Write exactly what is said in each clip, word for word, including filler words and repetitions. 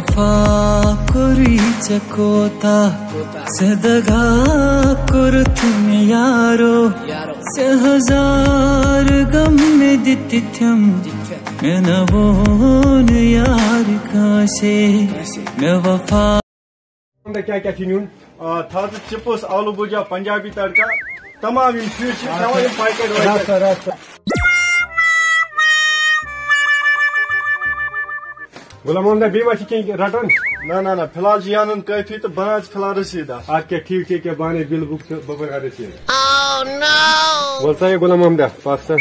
وفا کوٚرُے ژےٚ کوتاہ، ژےٚ دغا کوٚرُتھ مےٚ یارو، ژےٚ ہزار غم مےٚ دِتِتھم، مےٚ نہ ووٚن یار کٲنٛسے، مےٚ وفا۔ کیٛاہ کیٛاہ چھُ نیُن؟ آ، تھاو ژٕ چپس، آلو بھجیا، پنجابی تڑکا، تمام یِم چیٖز چھِ کھٮ۪وان یِم پیکٹ ویکٹ۔ راستا، راستا۔ غلام محمد، بیٚیہِ ما چھِ کینٛہہ رَٹُن؟ نہ، نہ، نہ، فی الحال چھِ یہِ اَنُن کٲفی تہٕ بہٕ اَنہٕ فی الحال رٔسیٖد اَتھ۔ اَدٕ کیٛاہ، ٹھیٖک، ٹھیٖک، کیٛاہ بہٕ اَنَے بِل بُک تہٕ بہٕ بَناوٕ رٔسیٖد۔ وَل سا، یہِ غلام محمد، پَتھ سا۔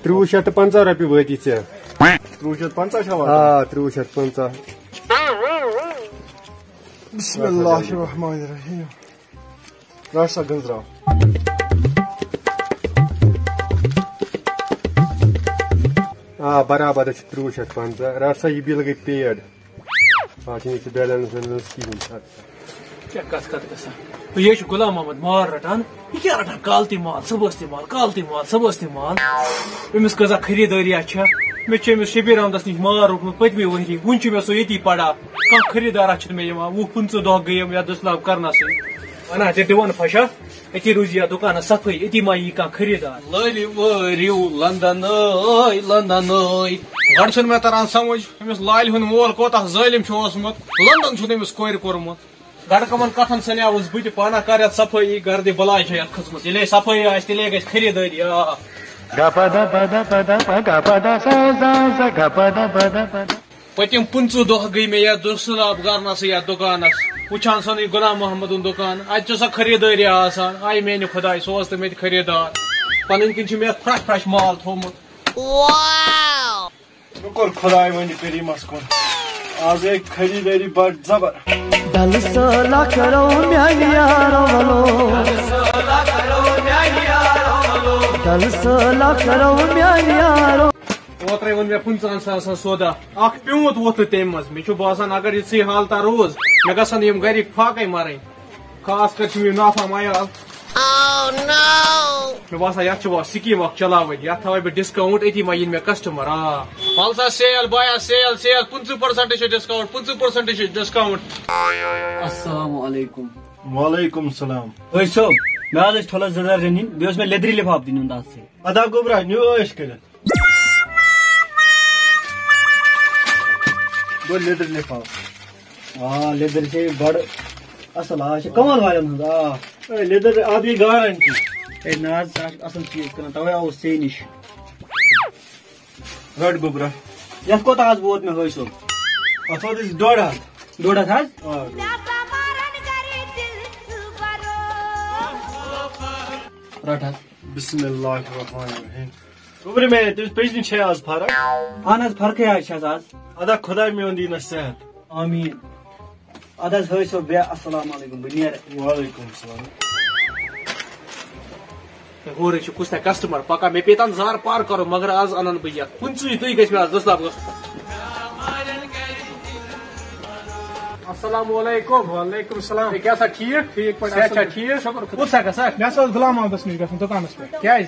ترٛۆوُہ شیٚتھ تہٕ پنٛژاہ رۄپیہِ وٲتی ژےٚ۔ ترٛۆوُہ شیٚتھ پنٛژاہ چھا واتان؟ آ، ترٛۆوُہ شیٚتھ پنٛژاہ۔ بسم اللہ الرحمن الرحیم۔ رَٹ سا گٔنٛزراو۔ آ، برابر چھِ ترٛۆوُہ شیٚتھ پنٛژاہ۔ رَٹ سا، یہِ بِل گٔے پیڈ۔ آ، چھِنہٕ یہِ بیلنس ویلنس کِہیٖنۍ۔ کیٛاہ کَتھ کَتھ گژھان؟ یہِ چھُ غلام محمد مال رَٹان۔ یہِ کیٛاہ رَٹان؟ کالتی مال، صُبحَس تہِ مال، کالتی مال، صُبحَس تہِ مال۔ أمِس کۭژاہ خریٖدٲری چھےٚ؟ مےٚ چھُ أمِس شبیر احمدَس نِش مال روٚٹمُت پٔتمہِ ؤہری۔ وُنہِ چھُ مےٚ سُہ ییٚتی پَڑا۔ کانٛہہ خریٖدارا چھُنہٕ مےٚ یِوان۔ وُہ پٕنٛژٕہ دۄہ گٔیَم یَتھ دٔسلاب کَرنَسٕے۔ وَنان ژےٚ دِوَن پھَشا، أتی روٗزِ یَتھ دُکانَس صفٲیی، أتی ما یی کانٛہہ خریٖدار۔ لٲلہِ وٲرِو لندنٲے، لندنٲے۔ گۄڈٕ چھُنہٕ مےٚ تَران سَمٕجھ، أمِس لالہِ ہُنٛد مول کوتاہ ظٲلِم چھُ اوسمُت۔ لندن چھُنہٕ أمِس کورِ کوٚرمُت۔ گرٕ کمن کتھن سنیاوُس بہٕ تہِ پانہ، کر یتھ صفٲیی، گردِ بلاے چھےٚ یتھ کھٔژمٕژ۔ ییٚلے صفٲیی آسہِ، تیٚلے گژھِ خریٖدٲری۔ آ۔ گپا دپا دپا دپا گپا دسا سا سا گپا دپا دپا دپا۔ پٔتِم پٕنٛژٕہ دۄہ گٔے مےٚ یتھ دٔسلاب کرنسٕے یتھ دُکانس، وٕچھان سنٕے غلام محمدُن دُکان۔ اتہِ چھِ سۄ خریٖدٲری آسان۔ آے میانہِ خۄداے، سوز تہٕ مےٚ تہِ خریٖدار۔ پنٕنۍ کِنۍ چھُ مےٚ پھرٛٹھ پھرٛٹھ مال تھوٚومُت۔ مےٚ کوٚر خۄداے وۄنۍ کریٖمس کُن۔ آز گٔے خریٖدٲری بڑ زبر۔ ڈل سٲلا کرو میانہِ یارو ولو۔ ڈل سٲلا کرو میانہِ یارو۔ اوترے ووٚن مےٚ پٕنٛژٕہن ساسن سودا، اکھ پیوٗنت ووٚتھ نہٕ تَمہِ منٛز۔ مےٚ چھُ باسان اگر یِژھٕے حالتہ روٗز، مےٚ گژھن یِم گرِکۍ فاقے مَرٕنۍ۔ خاص کر چھُ مےٚ نافع میال۔ مےٚ باسان، یتھ چھِ وۄنۍ سکیٖم اکھ چلاوٕنۍ، یتھ تھاوے بہٕ ڈسکاؤنٹ، أتی ما یِن مےٚ کسٹمر۔ آ، وَل سا سیل بایا، سیل، سیل، پٕنٛژٕہ پٔرسنٹ چھُ ڈسکاؤنٹ، پٕنٛژٕہ پٔرسنٹ چھُ ڈسکاؤنٹ۔ السلام علیکم۔ وعلیکم السلام۔ أسۍ چھِو، مےٚ حظ ٲسۍ ٹھوٗلس زٕ ذرٕ نِنۍ، بیٚیہِ اوس مےٚ لیٚدرِ لِفاف تہِ نیُن تَتھ سۭتۍ۔ ادا گوٚبرا، نیوٗ عٲش کٔرِتھ۔ گوٚو لیٚدٕر لِفاف۔ آ، لیٚدٕر چھے بڑٕ اصل، آ، چھِ کمال والٮ۪ن ہٕنٛز، آ۔ اے، لیٚدٕر، اتھ گٔے گارنٹی۔ اے، نہ حظ، ژٕ چھُکھ اصل چیٖز کٕنان، توے آوُس ژے نِش۔ رٹ گوٚبرا۔ یتھ کوتاہ حظ ووت مےٚ حٲصِل؟ اتھ ووت أسۍ ڈۄڈ ہتھ۔ ڈۄڈ ہتھ حظ؟ آ، ڈۄڈ۔ رٹ حظ۔ بسم اللہ الرحمن الرحیم۔ گوٚبرِ میٛانہِ، تٔمِس پٔزۍ نہٕ چھے آز فرق؟ اہن حظ، فرقٕے حظ چھَس آز۔ ادا خۄداے میون دِیِنَس صحت۔ آمیٖن۔ اَدٕ حظ، حٲج صٲب، بیٚہہ، السلام علیکم، بہٕ نیرٕ۔ وعلیکم السلام۔ ہے، ہورٕ چھُ کُس تام کسٹمر پکان، مےٚ پیٚیہِ تَن زارٕ پار کرُن، مگر آز اَنَن بہٕ یَتھ۔ پٕنٛژٕہٕے دۄہہِ گژھِ مےٚ آز دٔسلاب گژھُن۔ السلام علیکم۔ وعلیکم السلام۔ ہے، کیٛاہ سا ٹھیٖک؟ ٹھیٖک پٲٹھۍ، صحت اَصٕل چھا پٲٹھۍ۔ ٹھیٖک؟ شُکُر خۄدایَس۔ کُس سا گژھان؟ مےٚ ہسا اوس غلام محمدَس نِش گژھُن دُکانَس پٮ۪ٹھ۔ کیٛازِ؟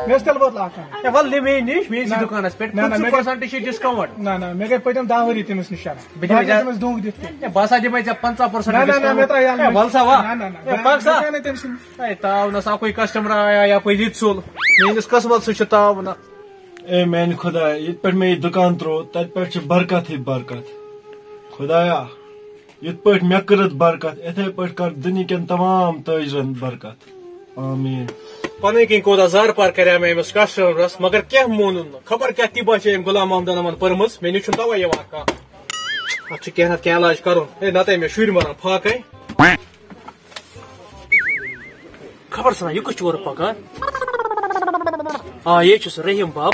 مےٚ ٲس تِلہٕ بٲتلہٕ اَکھ اَنٕنۍ۔ ہے، وَلہٕ نہِ مے نِش، مےٚ ٲسی نہ، دُکانَس پٮ۪ٹھ۔ نہ، نہ، پٕنٛژٕہ پٔرسنٹ چھِ ڈِسکاوُنٛٹ۔ نہ، نہ، مےٚ گٔے پٔتِم دَہ ؤری تٔمِس نِش شران۔ بہٕ دِمے بہٕ ہٮ۪کہٕ ژےٚ، تٔمِس دھونٛکہٕ دِتھ کینٛہہ۔ ہے، بہٕ ہسا دِمے ژےٚ پنٛژاہ پٔرسنٹ نہ، نہ، نہ، ڈِسکاوُنٛٹ۔ مےٚ ترٛاو یَلہٕ، ہے، مےٚ وَلہٕ سا وَ۔ نہ، نہ، نہ، ہے، بہٕ پَکھ سا۔ چھُنہٕ تٔمۍ سُنٛد۔ ہے، تاو نہ سا، اَکُے کسٹمر آیا، یَپٲرۍ یہِ ژوٚل۔ میٛٲنِس قٕسمَتس چھُ تاو نہ۔ اے میٛانہِ خۄدایا، ییٚتہِ پٮ۪ٹھ مےٚ یہِ دُکان ترٛوو، تَتہِ پٮ۪ٹھ چھِ برکتٕے برکت۔ خۄدایا، یِتھ پٲٹھۍ مےٚ کٔرٕتھ برکت، یِتھَے پٲٹھۍ کر دُنہِکٮ۪ن تمام تٲجرَن برکت۔ آمیٖن۔ پنٕنۍ کِنۍ کوٗتاہ زارٕ پار کریٛاو مےٚ أمِس کسٹمرس، مگر کینٛہہ مونُن نہٕ۔ خبر کیٛاہ طِبا چھِ أمۍ غلام محمدن یِمن پٔرمٕژ، مےٚ نِش چھُنہٕ توے یِوان کانٛہہ۔ اتھ چھُ کینٛہہ نتہٕ کینٛہہ علاج کرُن۔ ہے، نتہٕ ہے مےٚ شُرۍ مران فاقے۔ خبر سنا، یہِ کُس چھُ اورٕ پکان؟ آ، یے چھُ سُہ رحیم باب۔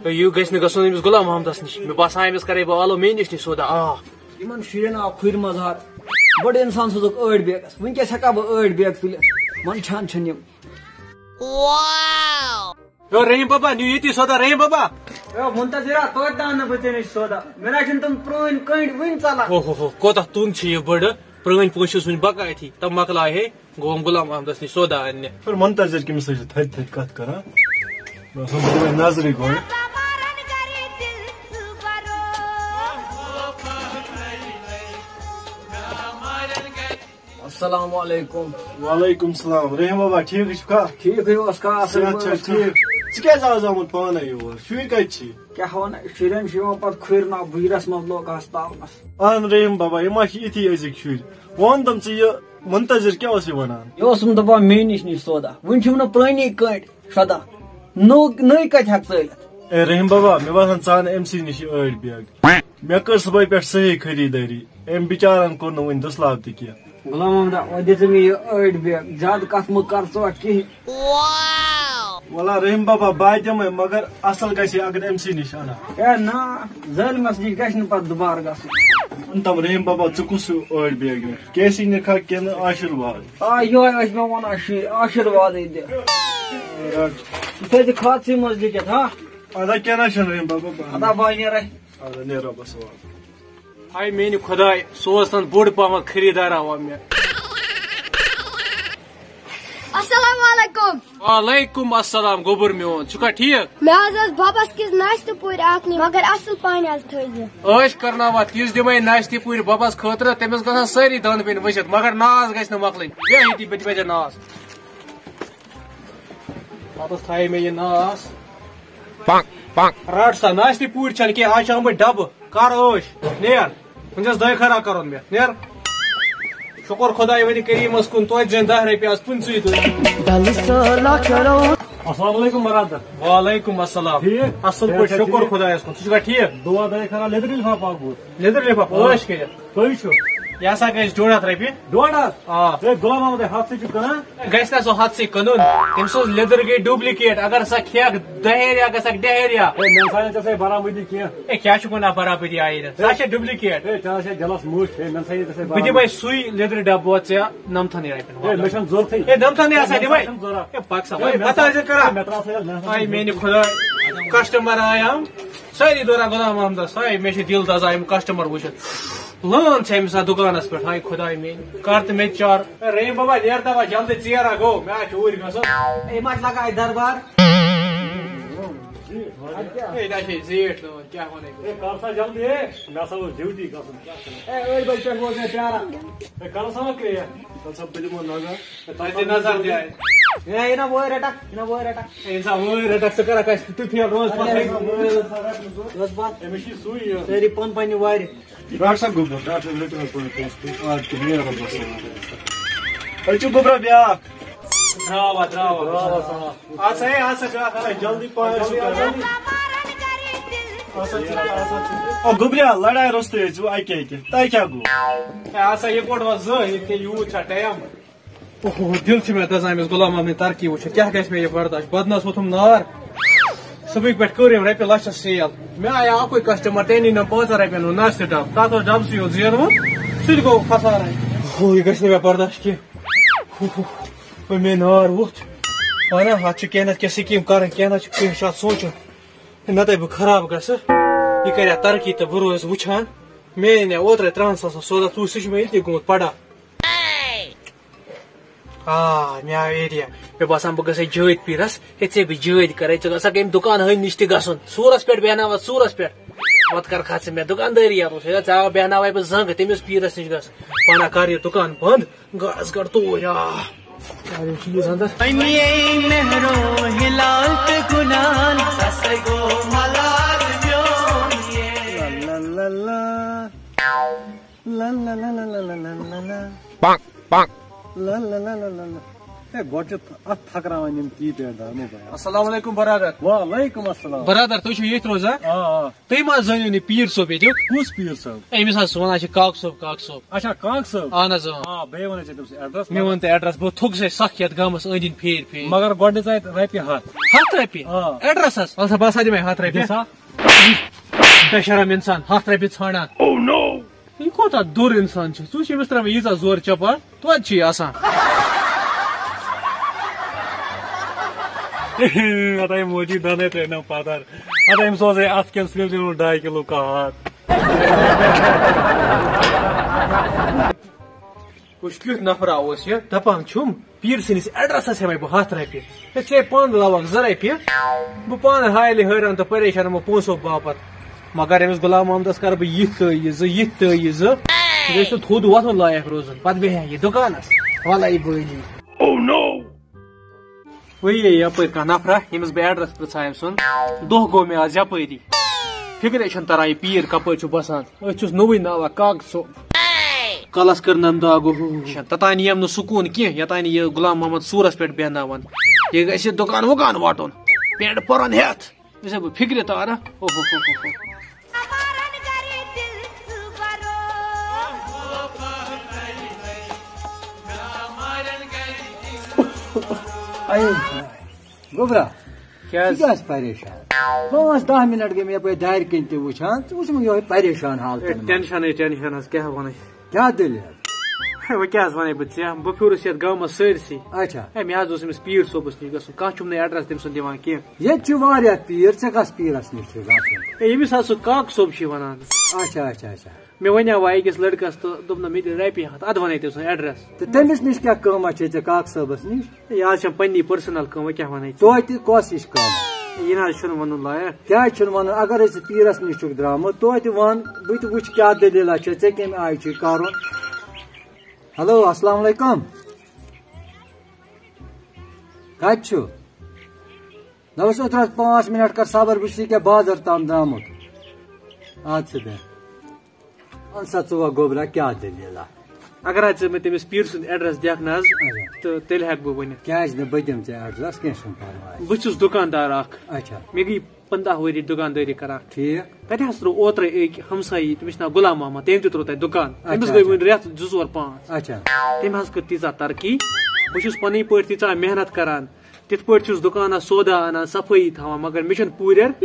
ہے، یہِ گژھِ نہٕ گژھُن أمِس غلام محمدس نِش۔ مےٚ باسان، أمِس کرے بہٕ آلو مے نِش نِش سودا۔ آ۔ یِمن شُرٮ۪ن آو کھُرِ منٛز ہر۔ بٔڑ انسان سوزُکھ أڑۍ بیگس۔ وٕنکیٚس ہٮ۪کا بہٕ أڑۍ بیگ تُلِتھ؟ منٛدچھان چھِنہٕ یِم۔ ہے، رحیم بابا، نِیِو ییٚتی سودا، رحیم بابا۔ ہے، منتظرا، توتہِ تہِ اَنہٕ نہٕ بہٕ ژےٚ نِش سودا۔ مےٚ نہ چھِنہٕ تِم پرٛٲنۍ کٔنٛڈۍ وٕنہِ ژلان۔ او ہو ہو، کوتاہ توٚن چھِ یہِ بٔڑ۔ پرٛٲنۍ پونٛسہٕ چھِ وٕنہِ بقا أتھی۔ تِم مۄکلایہِ ہے۔ گوٚوُم غلام محمدس نِش سودا اَننہِ۔ پھر منتظر کٔمِس سۭتۍ چھِ تھدِ تھدِ کتھ کران؟ بہٕ آسان بہٕ دِمے نظرٕے گۄڈٕ۔ السلام علیکم۔ وعلیکم السلام۔ رحیم بابا، ٹھیٖک چھُکھا؟ ٹھیٖکھٕے اوس کھا، اَصٕل صحت چھا پٲٹھۍ اوس کھا؟ ٹھیٖک؟ ژٕ کیٛازِ آز آمُت پانَے یور؟ شُرۍ کَتہِ چھِ؟ کیٛاہ وَنہٕ، شُرٮ۪ن چھُ یِوان پَتہٕ کھُرۍ نا، بٕجرَس منٛز لوٚگ اَس تاونَس۔ اَہَن رحیم بابا، یِم ہا چھِ یِتھی أزِکۍ شُرۍ۔ وۄنۍ وَن تِم ژٕ، یہِ منتظر کیٛاہ اوس یہِ وَنان؟ یہِ اوسُم دَپان مےٚ نِش نِش سودا، وٕنہِ چھُم نہٕ پرٛٲنی کٔنٛڈۍ۔ شدہ۔ نوٚو، نٔے کتہِ ہٮ۪کہٕ ژٲلِتھ؟ اے رحیم بابا، مےٚ باسان ژٕ اَن أمۍ سٕے نِش یہِ أڑۍ بیگ۔ مےٚ کٔر صُبحٲے پٮ۪ٹھ صحیح خریٖدٲری، أمۍ بِچارن کوٚر نہٕ وٕنہِ دٔسلاب تہِ کینٛہہ۔ غلام محمد، وۄنۍ دِ ژٕ مےٚ یہِ أڑۍ بیگ، زیادٕ کتھ مہٕ کر ژٕ وۄنۍ کِہیٖنۍ۔ وَلہ رحیم بابا، بہٕ ہا دِمَے، مگر اصل گژھِ اگر أمۍ سٕے نِش اَنہٕ۔ اے نہ، ظٲلمس نِش گژھِ نہٕ پتہٕ دُبارٕ گژھُن۔ وَن تم رحیم بابا، ژٕ کُس ہیوٗ أڑۍ بیگ نِکھ؟ کے سی نِکھا کِنہٕ آشیٖرواد؟ آ، یِہوٚے ٲسۍ مےٚ وَنان شُرۍ، آشیٖروادٕے دِ۔ رٹ۔ یہِ تھٲیزِ خاطسٕے منٛز لیکھِتھ، ہا؟ اَدا کینٛہہ نہ چھُنہٕ رحیم بابا، بہٕ اَدا بہٕ ہا نیرَے۔ اَدا نیر رۄبَس حوالہٕ۔ ہاے میٛانہِ خۄداے، سوز تَن بوٚڑ پَہمَتھ خریٖدارا وۄنۍ مےٚ۔ السلام علیکم۔ وعلیکم السلام گوٚبُر میون، ژٕ چھُکھا ٹھیٖک؟ مےٚ حظ ٲس بَبَس کِس ناشتہٕ پوٗرۍ اَکھ نِنۍ، مگر اَصٕل پَہَن حظ تھٲیزِ۔ عٲش کَرناوان تِژھ دِمَے ناشتہٕ پوٗرۍ بَبَس خٲطرٕ، تٔمِس گژھن سٲری دَنٛد پیٚنۍ ؤسِتھ، مگر ناز گژھِ نہٕ مۄکلٕنۍ۔ بیٚہہ ییٚتی، بہٕ تہِ بَجہِ ناز۔ پَتہٕ تھایے مےٚ یہِ ناز۔ رَٹ سا، ناشتہٕ پوٗرۍ چھَنہٕ کینٛہہ، آز چھِ آمٕتۍ ڈَبہٕ۔ کر عٲش، نیر۔ وٕنکیٚس دۄیہِ خٲرا کرُن مےٚ، نیر۔ شُکُر خۄداے وۄنۍ کٔریٖمَس کُن، توتہِ زینۍ دَہ رۄپیہِ آز پٕنٛژٕے دۄہہِ۔ السلام علیکم برادر۔ وعلیکم السلام۔ ٹھیٖک؟ اَصٕل پٲٹھۍ، صحت چھا شُکُر ٹھیٖک؟ خۄدایَس کُن۔ ژٕ چھُکھا ٹھیٖک؟ دُعا دۄیہِ خٲرا، لیٚدٕر لِفاف اَکھ بوٗٹھ۔ لیٚدٕر لِفاف، آ۔ عٲش کٔرِتھ۔ کٔہۍ چھُ؟ یہِ ہسا گژھِ ڈۄڈ ہَتھ رۄپیہِ۔ ڈۄڈ ہَتھ؟ آ۔ ہے، غلام محمد، ہَتھ سۭتۍ چھُ کٕنان؟ گژھِ نہ سُہ ہَتھ سٕے کٕنُن؟ تٔمۍ سٕنٛز لیٚدٕر گٔے duplicate۔ اگر سۄ کھٮ۪کھ دَہیریا گژھکھ ڈہیریا۔ ہے، مےٚ نسا چھےٚ ژےٚ سۭتۍ برابردی کینٛہہ۔ ہے، کیٛاہ چھُ وَنان برابردی آیہِ نہٕ؟ سۄ چھےٚ duplicate۔ ہے، ژےٚ نسا چھےٚ دِلس موٚچھ۔ ہے، مےٚ نسا چھےٚ ژےٚ سۭتۍ بہٕ دِمے برابردی۔ سُے لیٚدٕر ڈبہٕ ووت ژےٚ نَمتھنٕے رۄپیَن۔ ہے، مےٚ چھَنہٕ ضوٚرتھٕے۔ ہے، نَمتھنٕے ہسا مےٚ دِمے۔ چھَنہٕ ضوٚرتھ۔ ہے، پَک سا، ہے، وۄنۍ مےٚ پَتہٕ ٲسۍ زِ کران۔ مےٚ ترٛاو سا یَتھ، مےٚ ہسا آے میٛانہِ خۄداے، customer آے یِم۔ سٲری دوران غلام محمدس، ہے، مےٚ چھِ دِل دَزان یِم customer وٕچھِتھ۔ لٲن چھِ أمِس اَتھ دُکانَس پٮ۪ٹھ، ہاے خۄداے میٛٲنۍ، کر تہٕ مےٚ تہِ چار۔ اے رحیم بابا، نیر تَوا جلدی، ژیر ہا گوٚو، مےٚ ہا چھُ اوٗرۍ گژھُن۔ اے، ما چھِ لگان اَتہِ دربار؟ اے، نہ چھے زیٖٹھ لٲن، کیٛاہ وَنَے بہٕ؟ اے، کر سا جلدی، اے، مےٚ ہسا اوس duty گژھُن، کیٛاہ کرٕ؟ اے، ٲٹھِ بجہِ پٮ۪ٹھ ووت مےٚ پیاران۔ اے، کر سا وۄنۍ کرٛیکھ۔ وَلہٕ سا، بہٕ دِمو نظر۔ اے، تَتہِ دِ نظر تہِ آے۔ اے، یہِ نا وٲرۍ رَٹَکھ، یہِ نا وٲرۍ رَٹَکھ۔ اے، اِنسان وٲرۍ رَٹَکھ، ژٕ کَرَکھ اَسہِ تہِ فِکر، روز پَتہٕ۔ روز پَتہٕ۔ أمِس چھِ سُے یہِ۔ سٲری پَن پَننہِ وارِ۔ ڈاکٹر صٲب گوٚبرا، ڈاکٹر صٲب رٔٹِو حظ پَنُن پونٛسہٕ تُہۍ۔ آ، تہِ نیرو بَس۔ أسۍ چھِ گوٚبرا بیٛاکھ۔ درٛاو ہا، درٛاو ہا۔ درٛاو ہا، آ۔ آ سا، ہے، آ سا، بیٛاکھ، آ سا۔ جلدی پَہَن چھُ کَرُن۔ آ سا، ژٕ، آ سا، ژٕ۔ او گوٚبریا، لڑاے روٚستُے ٲسِو اَکہِ اَکہِ۔ تۄہہِ کیٛاہ گوٚو؟ ہے، آ سا، یِکوَٹہٕ وَس زٕ، ییٚتہِ کیٛاہ یوٗت چھا ٹایم؟ اوہو، دِل چھُ مےٚ دَزان أمِس غلام محمدٕنۍ ترقی وٕچھِتھ۔ کیٛاہ گژھِ مےٚ یہِ برداش؟ بدنَس ووٚتھُم نار۔ صُبحٕکۍ پٮ۪ٹھ کٔر أمۍ رۄپیہِ لَچھَس sale۔ مےٚ آیہِ اَکُے customer، تٔمۍ نی مےٚ پانٛژَن رۄپیَن ہُنٛد ناشتہٕ ڈَبہٕ۔ تَتھ اوس ڈَبہٕ سُے یوت زینمُت، سُہ تہِ گوٚو خسارَے۔ ہُہ، یہِ گژھِ نہٕ مےٚ برداش کینٛہہ۔ ہُہ، ہُہ، ہُہ، مےٚ نار ووٚتھ۔ اَہَن حظ، اَتھ چھِ کینٛہہ نَتہٕ کینٛہہ scheme کَرٕنۍ، کینٛہہ نَتہٕ چھِ کینٛہہ چھُ اَتھ سونٛچُن۔ نَتہٕ ہے بہٕ خراب گژھٕ۔ یہِ کَرِ ہا ترقی تہٕ بہٕ روزٕ وٕچھان۔ مےٚ اَنے اوترَے تٕرٛہَن ساسَن سودا، ژٕ وٕچھ، سُہ چھُ مےٚ ییٚتی گوٚمُت پَڑا۔ آ، مےٚ آو idea۔ مےٚ باسان، بہٕ گژھٕ جٲدۍ پیٖرَس۔ ہے، ژےٚ بہٕ جٲدۍ کَرَے، ژٕ گژھکھ أمۍ دُکان ہٲمۍ نِش تہِ گژھُن۔ سوٗرَس پٮ۪ٹھ بیٚہناوَتھ، سوٗرَس پٮ۪ٹھ۔ پَتہٕ کَرکھ ژٕ مےٚ دُکاندٲری یَتھ۔ ہے، ژےٚ آو بیٚہناوَے بہٕ زنٛگہٕ تٔمِس پیٖرَس نِش گژھ۔ پَنہ کَر یہِ دُکان بنٛد، گژھ گژھ توٗرۍ، آ۔ یار، یِم چھِ یہِ زَن تہٕ۔ اَمے مہرو ہلال تہٕ گُلال، سَسَے گوٚو ملال میون یے۔ لا لا لا لا۔ لا لا لا لا لا لا لا لا۔ پانک، پانک۔ لا لا لا لا لا لا۔ ہے، گۄڈٕ چھِ اَتھ تھکراوان یِم keypad دار موبایل۔ السلام علیکم برادر۔ وعلیکم السلام۔ برادر، تُہۍ چھِو ییٚتھۍ روزان؟ آ، آ۔ تُہۍ ما زٲنِو نہٕ پیٖر صٲب ییٚتیُک؟ کُس پیٖر صٲب؟ أمِس حظ چھِ وَنان چھِ کاک صٲب، کاک صٲب۔ اچھا، کاک صٲب؟ اَہَن حظ، اۭں۔ آ، بیٚیہِ وَنَے ژےٚ تٔمۍ سٕے address۔ مےٚ ووٚن تۄہہِ address، بہٕ تھوٚکُس ہے سَکھ یَتھ گامَس أنٛدۍ أنٛدۍ پھیرۍ پھیرۍ۔ مگر گۄڈٕنِچ ٲسۍ رۄپیہِ ہَتھ۔ ہَتھ رۄپیہِ؟ آ۔ Address-س؟ وَلہٕ سا، بہٕ ہسا دِمَے ہَتھ رۄپیہِ۔ دِ سا۔ بے شرم اِنسان، ہَتھ رۄپیہِ ژھانٛڈان۔ Oh no! یہِ کوٗتاہ دوٚر اِنسان چھُ؟ ژٕ وٕچھ، أمِس ترٛٲو مےٚ ییٖژاہ زورٕ چپاٹ، توتہِ چھُ یہِ آسان۔ ہتا یہِ موجی دَنے ترٛٲینَم پَتھر۔ ہتا أمۍ سوزے اَتھ کٮ۪ن سِلِنٛڈرَن ڈاے کِلوٗ کہات۔ وٕچھ، کیُتھ نفرا اوس یہِ، دَپان چھُم، پیٖر سٕنٛدِس address-س ہٮ۪مَے بہٕ ہَتھ رۄپیہِ۔ ہے، ژے پانہٕ لاوَکھ زٕ رۄپیہِ، بہٕ پانہٕ حالہِ حٲران تہٕ پریشان یِمو پونٛسو باپتھ۔ مگر أمِس غلام محمدس کرٕ بہٕ یِتھ تہٕ یہِ زٕ، یِتھ تہٕ یہِ زٕ۔ یہِ گژھِ نہٕ تھوٚد وۄتھُن لایق روزُن۔ پتہٕ بیٚہہِ ہا یہِ دُکانس۔ وَلَے بٲلی۔ وۄنۍ یی یَپٲرۍ کانٛہہ نفرا، ییٚمِس بہٕ ایڈرَس پرٛژھا أمۍ سُنٛد، دۄہ گوٚو مےٚ آز یَپٲری۔ فِکرے چھَنہٕ تَران یہِ پیٖر کَپٲرۍ چھُ بَسان۔ أتھۍ چھُس نوٚوُے ناوا کاک صٲب۔ کَلَس کٔر نَم داغ، اوہ۔ توٚتام یِیَم نہٕ سکوٗن کینٛہہ، یوٚتام یہِ غلام محمد سوٗرَس پٮ۪ٹھ بیٚہناوَن۔ یہِ گژھِ دُکان وُکان وَٹُن، پٮ۪نٛٹ پَرَن ہٮ۪تھ۔ أسۍ ہا بہٕ فِکرِ تارا۔ اوہ ہو ہو ہو ہو۔ اے گوٚبرا، کیٛاہ ژٕ حظ؟ کیٛاہ ٲس پریشان؟ پانٛژھ دَہ مِنٹ گٔے مےٚ یَپٲرۍ دارِ کِنۍ تہِ وٕچھان، ژٕ وٕچھ مےٚ یِہوٚے پریشان حالتَن منٛز۔ ٹینشنٕے ٹینشن حظ، کیٛاہ وَنَے؟ کیٛاہ دٔلیٖل؟ ہے، وۄنۍ کیٛاہ حظ وَنَے بہٕ ژےٚ؟ بہٕ پھیوٗرُس یَتھ گامَس سٲرسٕے۔ اچھا۔ ہے، مےٚ حظ اوس أمِس پیٖر صٲبَس نِش گژھُن، کانٛہہ چھُم نہٕ ایڈرَس تٔمۍ سُنٛد دِوان کینٛہہ۔ ییٚتہِ چھِ واریاہ پیٖر، ژےٚ کَس پیٖرَس نِش چھُ گژھُن؟ ہے، ییٚمِس حظ سُہ کاکہٕ صٲب چھِ وَنان۔ اچھا، اچھا، اچھا۔ مےٚ وَنیٛاو وۄنۍ أکِس لٔڑکَس تہٕ دوٚپُن، مےٚ دِ رۄپیہِ ہَتھ، اَدٕ وَنَے تٔمۍ سُنٛد ایڈرَس۔ تہٕ تٔمِس نِش کیٛاہ قۭمَتھ چھے ژےٚ کاکہٕ صٲبَس نِش؟ ہے، آز چھَم پنٛنی پٔرسٕنَل کٲم، وۄنۍ کیٛاہ وَنَے ژےٚ؟ توتہِ کۄس ہِش قۭمَتھ؟ ہے، یہِ نہ حظ چھُنہٕ وَنُن لایق۔ کیٛازِ چھُنہٕ وَنُن؟ اگر أسۍ ژٕ پیٖرَس نِش چھُکھ درٛامُت، توتہِ وَن، بہٕ تہِ وٕچھِ کیٛاہ دٔلیٖلہ چھےٚ، ژےٚ کَمہِ آیہِ چھُے کَرُن۔ ہیلو، السلام علیکم۔ کَتہِ چھُ؟ نہ وٕچھ، اوترٕ حظ پانٛژھ مِنٹ کر صبر، بہٕ چھُس ییٚکیٛاہ بازر تام درٛامُت۔ اَدٕ سا بیٚہہ۔ وَن سا ژٕ وۄنۍ گوٚبرا، کیٛاہ دٔلیٖلہ؟ اگر حظ ژٕ مےٚ تٔمِس پیٖر سُنٛد ایڈرَس دِکھ نہ حظ، اچھا۔ تہٕ تیٚلہِ ہٮ۪کہٕ بہٕ ؤنِتھ۔ کیٛازِ نہٕ، بہٕ دِمہٕ ژےٚ ایڈرَس، کینٛہہ چھُنہٕ پَرواے۔ بہٕ چھُس دُکاندار اَکھ۔ اچھا۔ مےٚ گٔے پنٛداہ ؤری دُکاندٲری کران۔ ٹھیٖک۔ تَتہِ حظ ترٛوو اوترَے أکۍ ہمسایی، تٔمِس چھُ ناو غلام محمد، تٔمۍ تہِ ترٛوو تَتہِ دُکان۔ اچھا، أمِس گٔے اچھا۔ وٕنہِ رٮ۪تھ زٕ ژور پانٛژھ۔ اچھا۔ تٔمۍ حظ کٔر تیٖژاہ ترقی۔ بہٕ چھُس پنٕنۍ پٲٹھۍ تیٖژاہ محنت کران، تِتھ پٲٹھۍ چھُس دُکانَس سودا اَنان، صفٲیی تھاوان، مگر مےٚ چھُنہٕ پوٗریر۔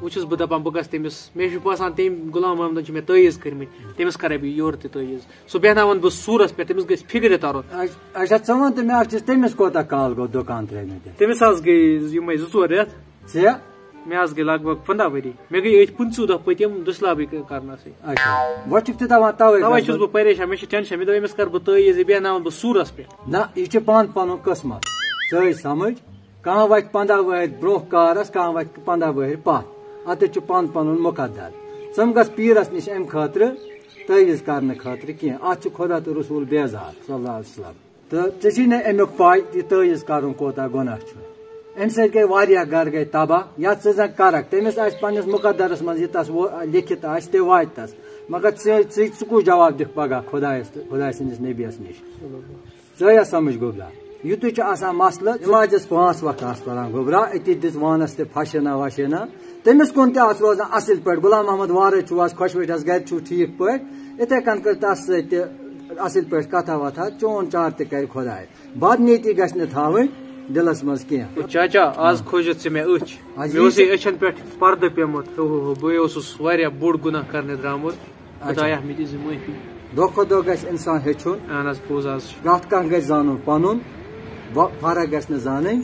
وۄنۍ چھُس بہٕ دَپان، بہٕ گژھٕ تٔمِس، مےٚ چھُ باسان، تٔمۍ غلام محمدَن چھِ مےٚ تٲویٖز کٔرمٕتۍ، تٔمِس کَرَے بہٕ یورٕ تہِ تٲویٖز۔ سُہ بیٚہناوَن بہٕ سوٗرَس پٮ۪ٹھ، تٔمِس گژھِ فِکرِ تَرُن۔ اچ-، اچھا، ژٕ وَن تہٕ مےٚ اَکھ چیٖز، تٔمِس کوتاہ کال گوٚو دُکان ترٛٲومٕتِس؟ تٔمِس حظ گٔے یِمَے زٕ ژور رٮ۪تھ۔ ژےٚ؟ مےٚ حظ گٔے لگ بگ پنٛداہ ؤری۔ مےٚ گٔے أتھۍ پٕنٛژٕہ دۄہ پٔتِم دٔسلابٕے ک-، کرنَسٕے۔ اچھا، وۄنۍ چھُکھ ژٕ دَپان تَوَے تَوَے گژھٕ چھُس بہٕ۔ بہٕ پریشان، مےٚ چھِ ٹٮ۪نشَن، مےٚ دوٚپ أمِس کَرٕ بہٕ تٲویٖز، یہِ بیٚہناوَن بہٕ سوٗرَس پٮ۪ٹھ۔ نہ، یہِ چھِ پانہٕ پَنُن قٕسمَت، ژٕ ہٲے سَمٕجھ۔ کانٛہہ وَتہِ پنٛداہ ؤہٕرۍ برٛونٛہہ کارَس، کانٛہہ وَتہِ پنٛداہ ؤہٕرۍ پَتھ۔ اَتٮ۪تھ چھُ پانہٕ پَنُن مُقدر۔ ژٕ مہٕ گژھ پیٖرَس نِش اَمہِ خٲطرٕ، تٲویٖز کرنہٕ خٲطرٕ کینٛہہ۔ اَتھ چھُ خۄدا تہٕ رسوٗل بیزار، صلی اللہ علیہ وسلم۔ تہٕ ژےٚ چھُے نہٕ اَمیُک پَے، یہِ تٲویٖز کَرُن کوٗتاہ گۄناہ چھُ۔ اَمہِ سۭتۍ گٔے واریاہ گَرٕ گٔے تباہ۔ یَتھ ژٕ زَن کَرَکھ، تٔمِس آسہِ پنٛنِس مُقدرَس منٛز یہِ تَس وو-، لیکھِتھ آسہِ، تہِ واتہِ تَس۔ مگر ژٕ، ژٕ، ژٕ کُس جواب دِکھ پَگاہ خۄدایَس تہٕ خۄداے سٕنٛدِس نبیَس نِش؟ ژٕ آیا سمجھ گوٚبرا؟ یُتُے چھُ آسان مسلہٕ، نمازس پانٛژھ وقت آس پران گوٚبرا، أتی دِژ وانس تہِ پھشینا وشینا۔ تٔمِس کُن تہِ آس روزان اصٕل پٲٹھۍ، غلام محمد وارے چھُو آز خۄش پٲٹھۍ، آز گرِ چھُو ٹھیٖک پٲٹھۍ، یِتھے کٔنۍ کٔر تس سۭتۍ تہِ اصٕل پٲٹھۍ کتھا وتھا، چون چار تہِ کرِ خۄداے۔ بدنیتی گژھِ نہٕ تھاوٕنۍ دِلس منٛز کینٛہہ۔ چاچا، آز کھوجُتھ ژٕ مےٚ أچھ۔ آز مےٚ اوس یی یہِ أچھن پٮ۪ٹھ پردٕ پیومُت۔ ہو، ہو، ہو، بہٕ اوسُس واریاہ بوٚڑ گناہ کرنہِ درامُت۔ اچھا۔ خدایا، مےٚ دِژ معٲفی۔ دۄہ کھۄتہٕ دۄہ گژھِ اِنسان ہیٚچھُن۔ اہن حظ، پوٚز حظ چھُ۔ پرٛٮ۪تھ کانٛہہ گژھِ زانُن پنُن، وا-، فرق گژھِ نہٕ زانٕنۍ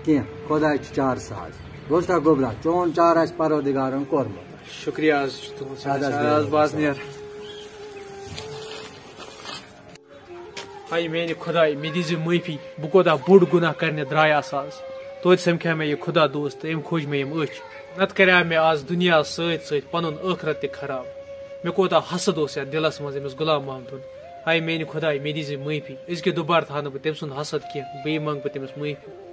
کینٛہہ۔ خۄداے چھُ چارٕ ساز۔ بوزتھا گوٚبرا، چون چارٕ آسہِ پروردگارن کوٚرمُت۔ شُکریہ حظ چھُ تُہُنٛد۔ اَدٕ حظ، اَدٕ حظ، بِہِو۔ بہٕ حظ نیرٕ۔ ہاے میانہِ خۄدایہِ، مےٚ دیٖزِ معٲفی، بہٕ کوٗتاہ بوٚڑ گۄناہ کرنہِ درٛایس آز۔ توتہِ سمکھیو مےٚ یہِ خۄدا دوست تہٕ أمۍ کھوج مےٚ یِم أچھ۔ نتہٕ کریٛاو مےٚ آز دُنیا سۭتۍ سۭتۍ پنُن ٲخرت تہِ خراب۔ مےٚ کوٗتاہ حسد اوس یتھ دِلس منٛز أمِس غلام محمدُن۔ ہاے میانہِ خۄدایہِ، مےٚ دیٖزِ معٲفی۔ أزکہِ دُبارٕ تھاونہٕ بہٕ تٔمۍ سُنٛد حسد کینٛہہ، بیٚیہِ منٛگہٕ بہٕ تٔمِس معٲفی۔